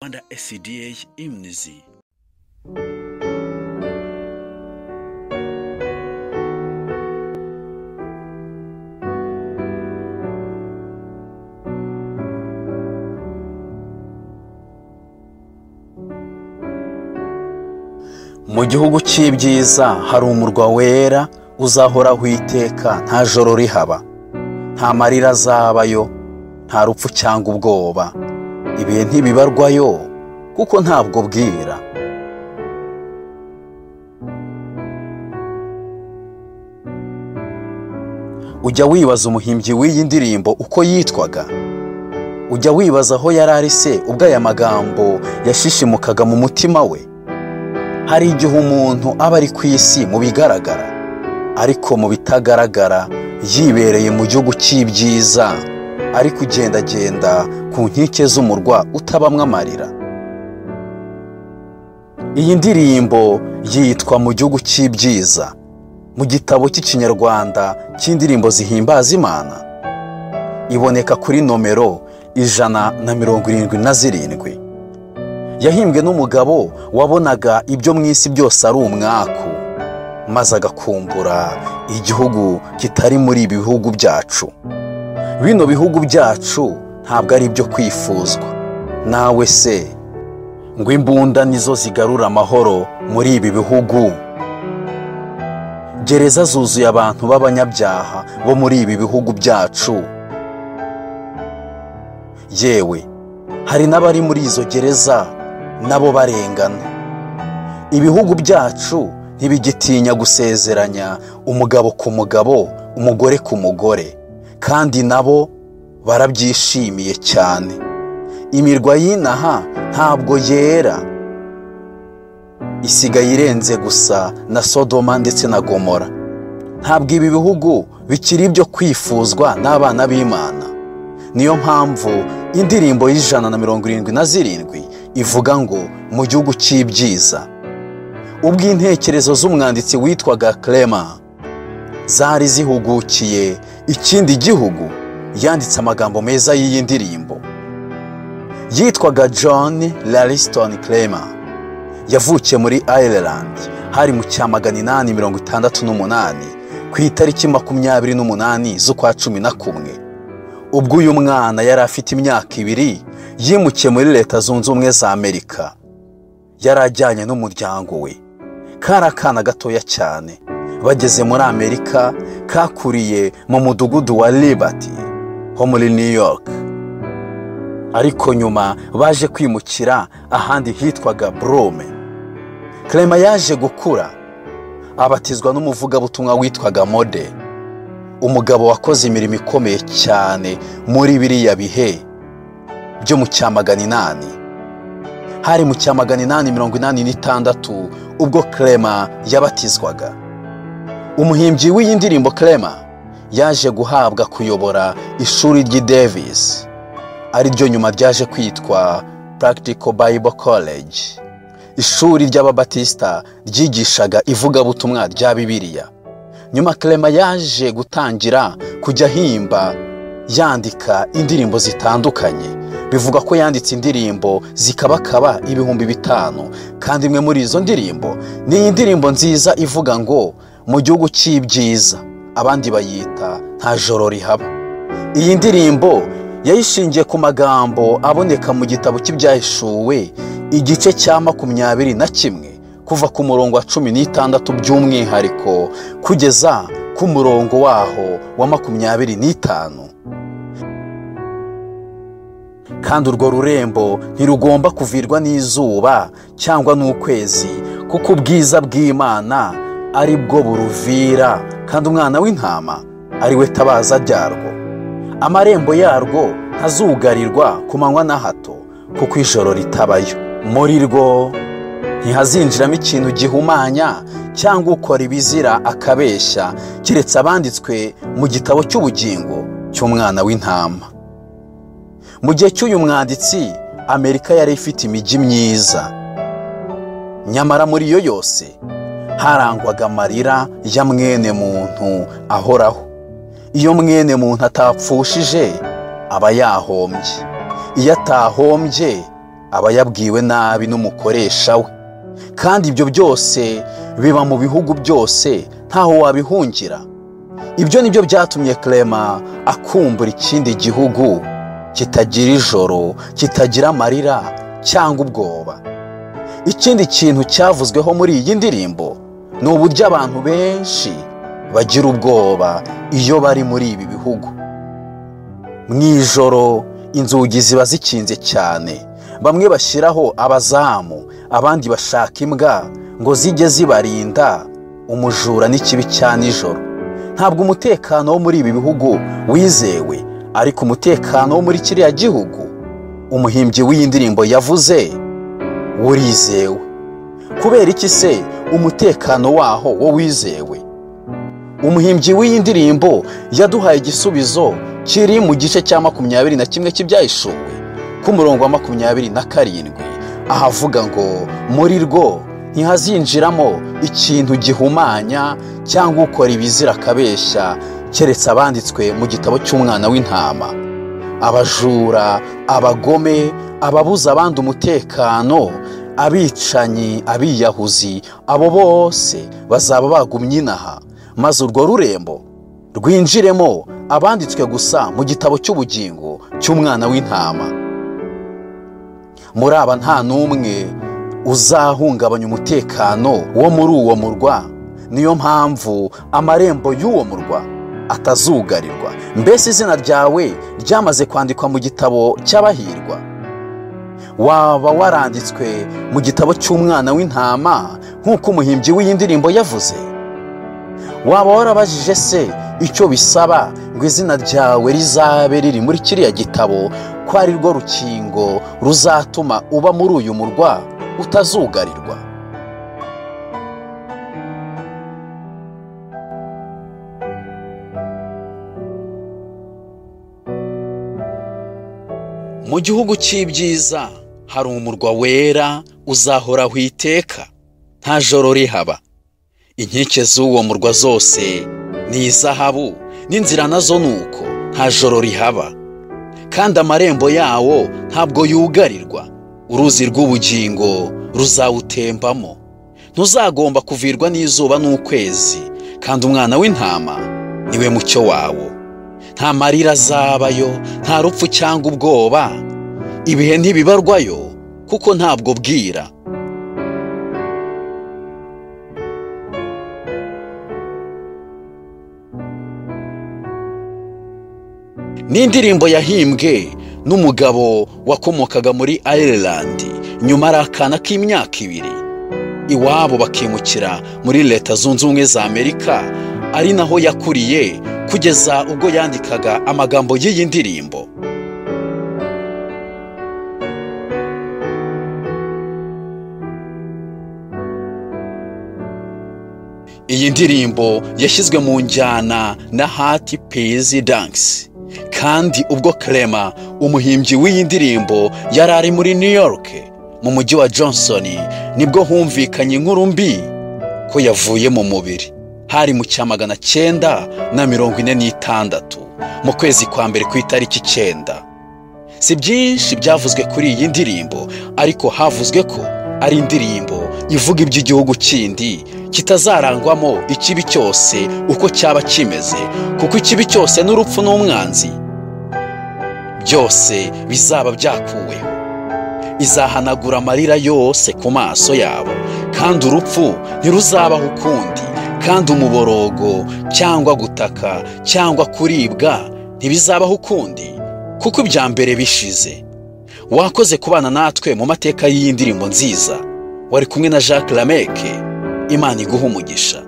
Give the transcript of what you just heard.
Rwanda SDA Hymns. Mu gihugu cy'ibyiza hari umurwa wera uzahoraho iteka, nta joro rihaba, nta marira azabayo, nta rupfu cyangwa ubwoba. Ibihe ntibibarwayo kuko ntabwo bwira. Ujya wibaza umuhimbyi w'iyi ndirimbo uko yitwaga? Ujya wibaza aho yari ari se ubwo aya magambo yashishimukaga mu mutima we? Hari igihe umuntu aba ari ku isi mu bigaragara, ariko mu bitagaragara yibereye mu gihugu cy'ibyiza, ari kugendagenda ku nkike z'umurwa utabamwo amarira. Iyi ndirimbo yitwa Mu gihugu cy'ibyiza, mu gitabo cy'Ikinyarwanda cy'indirimbo zihimbaza Imana. Iboneka kuri nomero 177. Yahimbwe n'umugabo wabonaga ibyo mu isi byose ari umwaku, maze agakumbura igihugu kitari muri ibi bihugu byacu. Bino bihugu byacu ntabwo ari ibyo kwifuzwa. Nawe se ngo imbunda nizo zigarura amahoro muri ibi bihugu? Gereza zuzuye abantu b'abanyabyaha bo muri ibi bihugu byacu. Yewe hari n'abari muri izo gereza nabo barengana. Ibihugu byacu ntibigitinya gusezeranya umugabo ku mugabo, umugore ku mugore, kandi nabo barabyishimiye cyane. Imirwa y'inaha ntabwo yera, isigaye irenze gusa na Sodoma ndetse na Gomora. Ntabwo ibi bihugu bikiri ibyo kwifuzwa n'abana b'Imana. Niyo mpamvu indirimbo y'177 ivuga ngo mu gihugu cy'ibyiza. Ubwo intekerezo z'umwanditsi witwaga Clement zari zihugukiye ikindi gihugu, yanditse amagambo meza y'iyi ndirimbo. Yitwaga John Lariston Clement. Yavukiye muri Ireland, hari mu cya 868 ku itariki 28 z'ukwa 11. Ubwo uyu mwana yari afite imyaka 2, yimukiye muri Leta Zunze Ubumwe za Amerika. Yari ajyanye n'umuryango we. Kari akana gatoya cyane. Bageze muri Amerika, kakuriye mu mudugudu wa Liberty ho muri New York. Ariko nyuma baje kwimukira ahandi hitwaga Brome. Clement yaje gukura abatizwa n'umuvugabutumwa witwaga Mode, umugabo wakoze imirimo ikomeye cyane muri biriya bihe byo mu cya 800. Hari mu cya 886 ubwo Clement yabatizwaga. Umuhimbyi w'iyi ndirimbo Clement yaje guhabwa kuyobora ishuri ry'i Davis, ari ryo nyuma ryaje kwitwa Practical Bible College, ishuri ry'Ababatista ryigishaga ivugabutumwa rya Bibiliya. Nyuma Clement yaje gutangira kujya ahimba yandika indirimbo zitandukanye. Bivuga ko yanditse indirimbo zikabakaba 5000, kandi imwe muri izo ndirimbo ni indirimbo nziza ivuga ngo mu gihugu cy'ibyiza, abandi bayita nta joro rihaba. Iyi ndirimbo yayishingiye ku magambo aboneka mu gitabo cy'Ibyahishuwe igice cya 21 kuva ku murongo wa 16 by'umwihariko kugeza ku murongo waho wa 25. Kandi urwo rurembo ntirugomba kuvirwa n'izuba cyangwa n'ukwezi, kuko ubwiza bw'Imana ari bwo buruvira, kandi umwana w'intama ari we tabaza ryarwo. Amarembo yarwo ntazugarirwa ku manywa na hato, kuko ijoro ritabayo. Muri rwo ntihazinjiramo ikintu gihumanya cyangwa ukora ibizira akabeshya, keretse abanditswe mu gitabo cy'ubugingo cy'umwana w'intama. Mu gihe cy'uyu mwanditsi, Amerika yari ifite imijyi myiza, nyamara muri iyo yose harangwaga amarira ya mwene muntu ahoraho. Iyo mwene muntu atapfushije aba yahombye, iyo atahombye aba yabwiwe nabi n'umukoresha we. Kandi ibyo byose biba mu bihugu byose, ntaho wabihungira. Ibyo nibyo byatumye Clement akumbura ikindi gihugu kitagira ijoro, kitagira amarira cyangwa ubwoba. Ikindi kintu cyavuzweho muri iyi ndirimbo ni uburyo abantu benshi bagira ubwoba iyo bari muri ibi bihugu. Mu ijoro inzugi ziba zikinze cyane, bamwe bashyiraho abazamu, abandi bashaka imbwa ngo zijye zibarinda umujura n'ikibi cya nijoro. Ntabwo umutekano wo muri ibi bihugu wizewe, ariko umutekano wo muri kiriya gihugu umuhimbyi w'iyi ndirimbo yavuze urizewe. Kubera iki se umutekano waho wo wizewe? Umuhimbyi w'iyi ndirimbo yaduhaye igisubizo kiri mu gice cya 21 cy'Ibyahishuwe ku murongo wa 27, ahavuga ngo muri rwo ntihazinjiramo ikintu gihumanya cyangwa ukora ibizira akabeshya, keretse abanditswe mu gitabo cy'umwana w'intama. Abajura, abagome, ababuza abandi umutekano, abicanyi, abiyahuzi, abo bose bazaba bagumye inaha, maze urwo rurembo rwinjiremo abanditswe gusa mu gitabo cy'ubugingo cy'umwana w'intama. Muri aba nta n'umwe uzahungabanya umutekano wo muri uwo murwa. Niyo mpamvu amarembo y'uwo murwa atazugarirwa. Mbese izina ryawe ryamaze kwandikwa mu gitabo cy'abahirwa? Waba waranditswe mu gitabo cy'umwana w'intama nk'uko umuhimbyi w'iyi ndirimbo yavuze? Waba warabajije se icyo bisaba ngo izina ryawe rizabe riri muri kiriya gitabo, ko ari rwo rukingo ruzatuma uba muri uyu murwa utazugarirwa? Mu gihugu cy'ibyiza hari umurwa wera uzahoraho iteka, nta joro rihaba. Inkike z'uwo murwa zose ni izahabu, n'inzira nazo nuko, nta joro rihaba. Kandi amarembo yawo ntabwo yugarirwa, uruzi rw'ubugingo ruzawutembamo. Ntuzagomba kuvirwa n'izuba n'ukwezi, kandi umwana w'intama niwe mucyo wawo. Nta marira azabayo, nta rupfu cyangwa ubwoba, ibihe ntibibarwayo kuko ntabwo bwira. Ni indirimbo yahimbwe n'umugabo wakomokaga muri Ireland, nyuma ari akana k'imyaka 2, iwabo bakimukira muri Leta Zunze Ubumwe za Amerika, ari naho yakuriye kugeza ubwo yandikaga amagambo y'iyi ndirimbo. Iyi ndirimbo yashyizwe mu njyana na Hati Peace Dance, kandi ubwo Clement umuhimbyi w'iyi ndirimbo yari ari muri New York mu mujyi wa Johnson, nibwo humvikanye inkuru mbi ko yavuye mu mubiri. Hari mu cya 946 mu kwezi kwa mbere ku itariki 9. Si byinshi byavuzwe kuri iyi ndirimbo, ariko havuzwe ko ari indirimbo ivuga iby'igihugu kindi kitazarangwamo ikibi cyose uko cyaba kimeze, kuko ikibi cyose n'urupfu n'umwanzi byose bizaba byakuweho. Izahanagura amarira yose ku maso yabo, kandi urupfu ntiruzabaho ukundi, kandi umuborogo cyangwa gutaka cyangwa kuribwa ntibizabaho ukundi, kuko ibya mbere bishize. Wakoze kubana natwe mu mateka y'iyi ndirimbo nziza. Wari kumwe na Jacques Lameke. Imana iguhe umugisha.